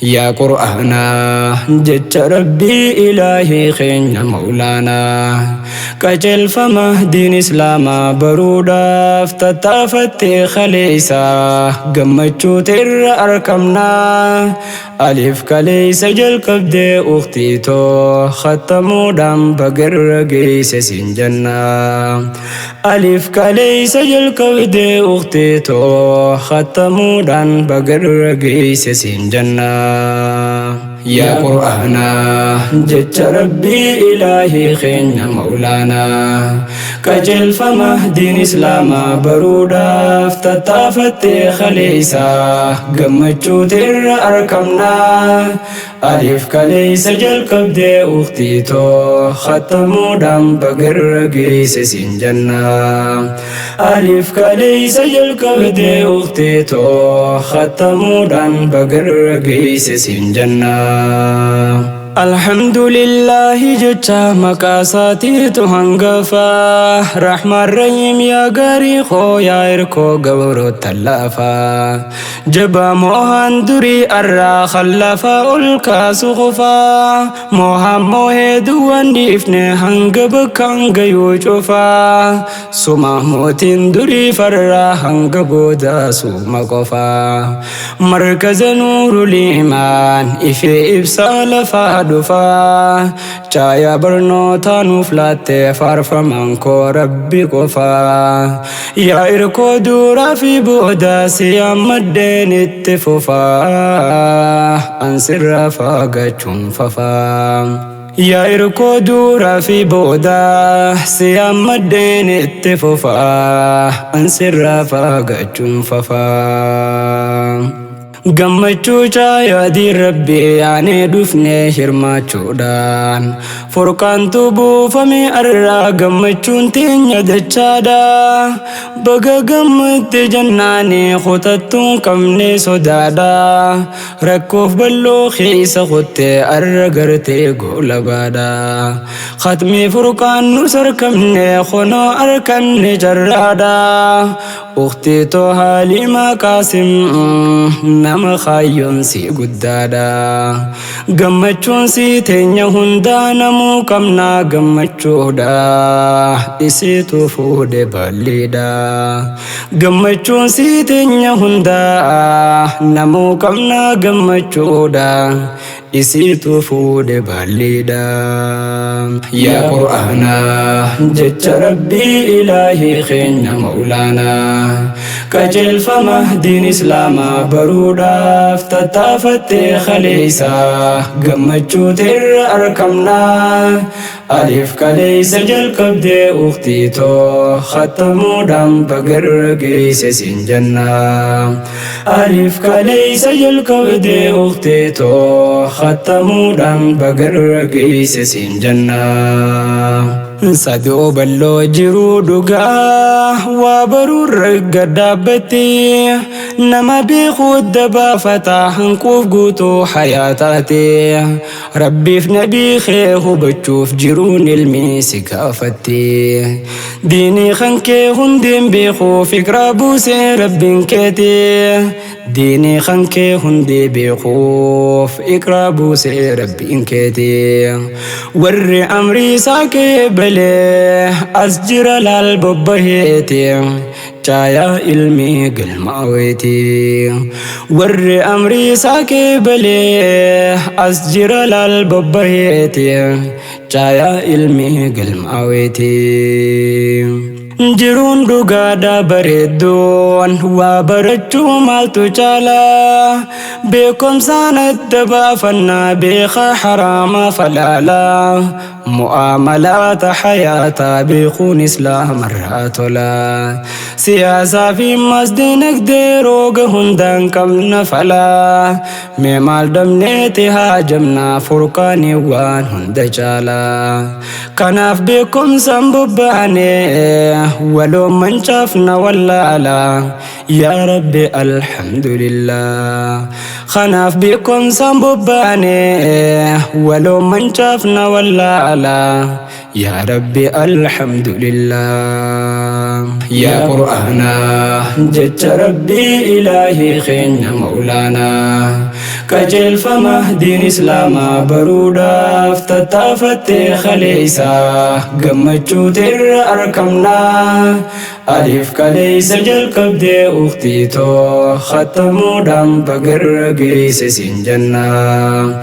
Yaa Qur'aanaa jecha Rabbii ilaahii keenya Mawlaanaa qajeelfama diin Islaamaa baruudhaaf tattaafattee kaleessa gammachuutu irra arkamnaa Alif kaleessa jalqabdee ukhtii too khattamuudhaan bagarra geesse siin jennaa Alif kaleessa jalqabdee ukhtii too khattamuudhaan bagarra geesse siin jennaa. Yaa Qur'aanaa jecha Rabbii ilaahii keenya Mawlaanaa qajeelfama diin Islaamaa baruudhaaf tattaafattee kaleessa gammachuutu irra arkamnaa. Alif kaleessa jalqabdee ukhtii too khattamuudhaan bagarra geesse siin jennaa. Alif kaleessa jalqabdee ukhtii too khattamuudhaan bagarra geesse siin jennaa. Alhamdulillahi jecha maqaa isaatiitu hangafa. Rahmaan Rahiim yaa gaarii koo yaa hirkoo gabroota laafa. Jabaa moohaan durii arraa kan lafaa ol kaasu qofaa. Moohaan moohee duwwaan dhiifne hanga bakkaan gayuu cufaa. Suma mootiin durii farraa hanga boodaa suma qofaa. Markaza Nuurul Imaan ifee ibsaa lafaa dhufaa. Caayaa barnootaa nuuf laattee faarfamaan koo Rabbi qofaa. Yaa irkoo duraa fi boodaa si yaammaddeen itti fufaa. Ansirraa fagachuun fafaa. Yaa irkoo duraa fi boodaa si yaammaddeen itti fufaa. Ansirraa fagachuun fafaa. Gammachuu caayaa diin Rabbii yaanee dhufnee hirmaachuudhaan furqaantu buufame arraa gammachuun teenya dachaadha. Baga gammadde jennaanii kutattuun qabne sodaadha. Rakkoof bal'oo keessa kuttee arra gartee goolabaadha. Khatmii furqaan nus arkamne kunoo arkanne carraadha. Ukhtii too Haalimaa Qaasim nama kaayyoon si guddaadha. Gammachuun si teenya hundaa namuu qabnaa gammachuudha. Isiitu fuudhe balliidha. Gammachuun si teenya hundaa namuu qabnaa gammachuudha. Isiitu fuudhe balliidha. Yaa Qur'aanaa jecha Rabbii ilaahii keenya Mawlaanaa qajeelfama diin Islaamaa baruudhaaf tattaafattee kaleessa gammachuutu irra arkamnaa. Alif kaleessa jalqabdee ukhtii too khattamuudhaan bagarra geesse siin jennaa. Alif kaleessa jalqabdee ukhtii too khattamuudhaan bagarra geesse siin jennaa. Sadoo bal'oo jiruu dhugaa waa baruurra gad dhaabbatti nama beekuu dabaafataa hanquuf guutuu hayaataati. Rabbiif nabii kee hubachuuf jiruun ilmi si gaafatti. Diinii kan kee hundeen beekuu fikraa buusee Rabbiin keeti. Diinii kan kee hundee beekuuf ikraa buusee Rabbiin keeti. Warri amrii isaa kee balee as jira laal bobbaheeti. Caayaa ilmi galmaaweeti. Warri amrii isaa kee balee as jira laal bobbaheeti. Caayaa ilmi galmaaweeti. Jiruun dhugaadha bareedduun waa barachuu maaltu caala. Beekumsaan adda baafannaa beekaa haraama falaala. Mu'aamalaata hayaataa beekuun islaamarraa tola. Siyaasaa fi mas dinagdee rooga hundaan qabna fala. Mee maal dhabneeti haajamnaa furqaanii waan hunda caala. Kanaaf beekumsaan bobbaane waloo mancaafna wallaala. Yaa Rabbi alhamdulillah. Kanaaf beekumsaan bobbaane waloo mancaafna wallaala. Yaa Rabbi alhamdulillah. Yaa Qur'aanaa jecha Rabbii ilaahii keenya Mawlaanaa. Qajeelfama diin Islaamaa baruudhaaf tattaafattee kaleessa, gammachuutu irra argamnaa. Alif kaleessa jalqabdee uktiitoo, khattamuudhaan bagarra geesse siin jennaa.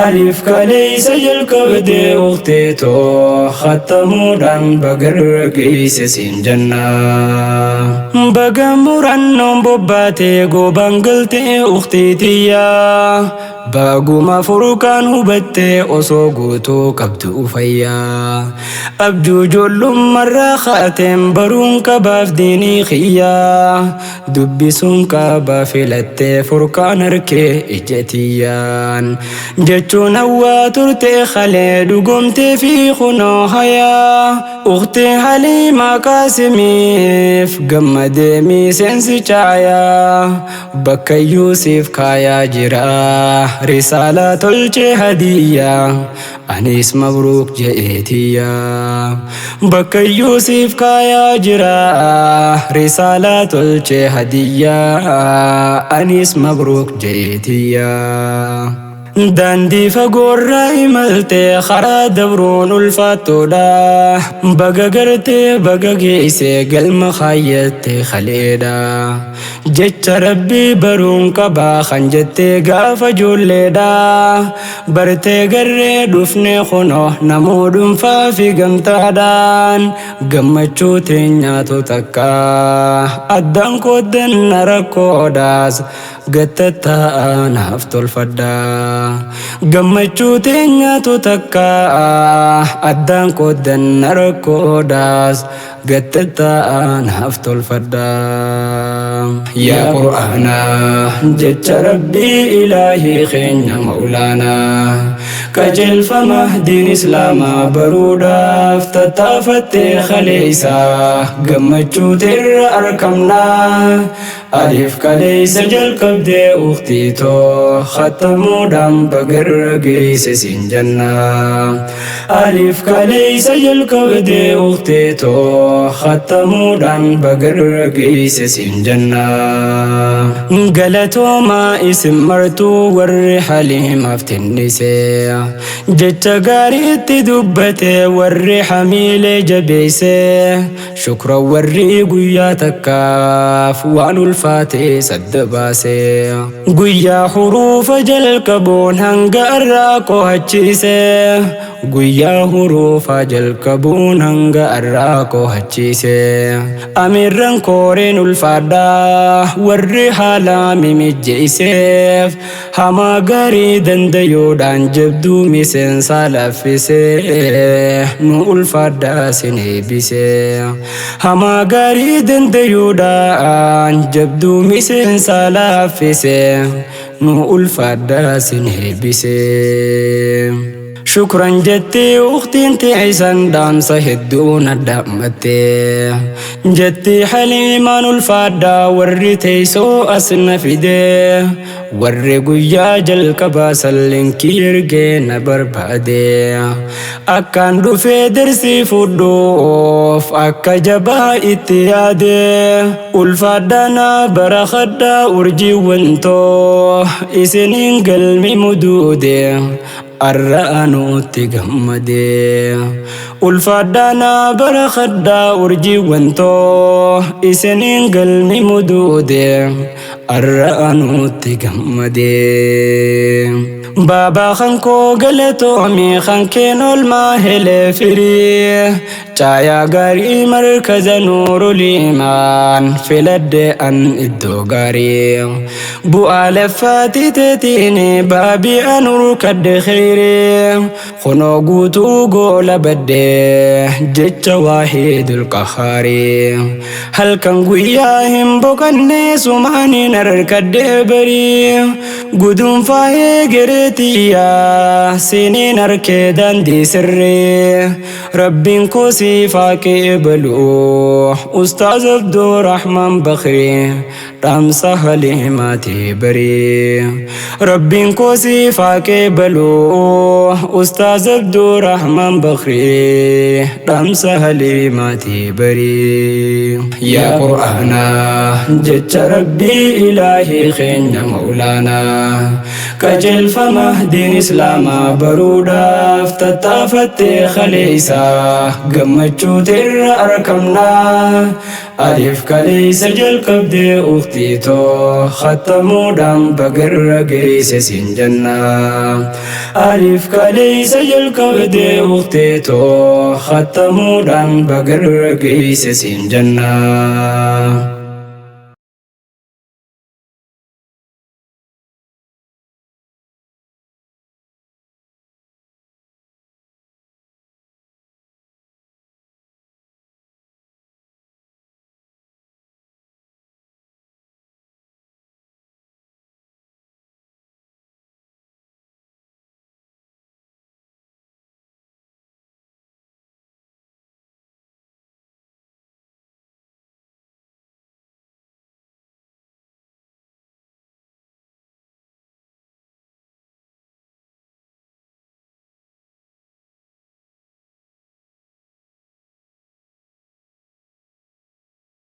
Alif kaleessa jalqabdee uktiitoo, khattamuudhaan bagarra geesse siin jennaa. Baga murannoon bobbaatee goobaan galtee uktiitiyyaa. Baguma furkaan hubattee osoo guutuu qabdu fayyaa. Abjuu ijoollummarraa kaateen baruun qabaaf diinii kiyyaa. Dubbisuun qaba filattee furkaan harkee ija tiyyaan. Jechuun hawwaa turtee kalee dhugomtee fi kunoo hayaa. Ukhtii Haliimaa Qaasimiif gammadee miseensi caayaa. Bakka Yuusuf kaayaa jira risaalaa tolchee hadiyyaa. Anis mabruuk je'eetiyyaa. Bakka Yuusuf kaayaa jira risaalaa tolchee hadiyyaa. Anis mabruuk je'eetiyyaa. Daandii fagoorraa imaltee karaa dabruun ulfaattoodha. Baga gartee baga geessee galma kaayyattee kaleedha. Jecha Rabbii baruun qabaa kan jettee gaafa ijoolleedha. Bartee garree dhufnee kunoo namuu dhuunfaa fi gamtaadhaan. Gammachuu teenyaatu takka addaan qooddanna rakkoodhaas. Gattataa naaf tolfadha. Gammachuu teenyaatu takka addaan qooddanna rakkoodhaas. Gattataa naaf tolfadha. Yaa Qur'aanaa jecha Rabbii ilaahii keenya Maulaanaa. Qajeelfama diin Islaamaa baruudhaaf tattaafattee kaleessa, gammachuutu irra argamnaa. Alif kaleessa jalqabdee uktiitoo, khattamuudhaan bagarra geesse siin jennaa. Alif kaleessa jalqabdee uktiitoo, khattamuudhaan bagarra geesse siin jennaa. Galatoomaa isin martuu warri Haliimaaf tinnisee. Jecha gaariitti dubbate warri hamiilee jabeessee. Shukra warri guyyaa takkaaf waan ulfaate sadda baasee. Guyyaa huruufa jalqabuun hanga irraa qohachiise. Guyyaa huruufa jalqabuun hanga irraa qohachiise. Amirran kooreen ulfaadhaa warri haala mimijjeesseef. Hamaa gaarii dandayuudhaan jabduu miseensaa laaffisee, nu ulfaadhaa sin eebbisee. Hamaa gaarii dandayuudhaan jabduu miseensaa laaffisee, nu ulfaadhaa sin eebbisee. Shukran jettee uktiin teessan dhaamsa hedduu na dhaammattee. Jettee Haliimaan ulfaadhaa warri teessoo as na fidee. Warri guyyaa jalqabaa sallinkii ergee na barbaade. Akkaan dhufee darsii fudhuuf akka jabaa itti yaade. Ulfaadhaa barakadhaa urjiiwwan too isiniin galmi muduude. Arra nutti gammade. Ulfaadhaa barakadhaa urjiiwwan too isiniin galmi muduude. Arra nutti gammade. Baabaa kan koo galatoomii kan keen olmaa helee firii. Caayaa gaarii markaza Nuurul Imaan filadhe an iddoo gaarii. Bu'aa laffaati teetiin baabii an urkadde kheyrii. Kunoo guutuu goola baddee jecha Waahidul Qahaarii. Halkan guyyaa hin boqanne sumaaniin harkadhee barii. Guduunfaa eegereetiyyaa siniin harkee daandii sirrii. Rabbiin koo siif haa qeebalu Ustaaz Abdurrahman Bakrii. Dhaamsa Haliimaati barii. Rabbiin koo siif haa qeebalu Ustaaz Abdurrahman Bakrii. Dhaamsa Haliimaati barii. Yaa Qur'aanaa jecha Rabbii ilaahii keenya Mawlaanaa. Qajeelfama diin Islaamaa baruudhaaf tattaafattee kaleessa gammachuutu irra arkamnaa. Alif kaleessa jalqabdee ukhtii too khattamuudhaan bagarra geesse siin jennaa. Alif kaleessa jalqabdee ukhtii too khattamuudhaan bagarra geesse siin jennaa.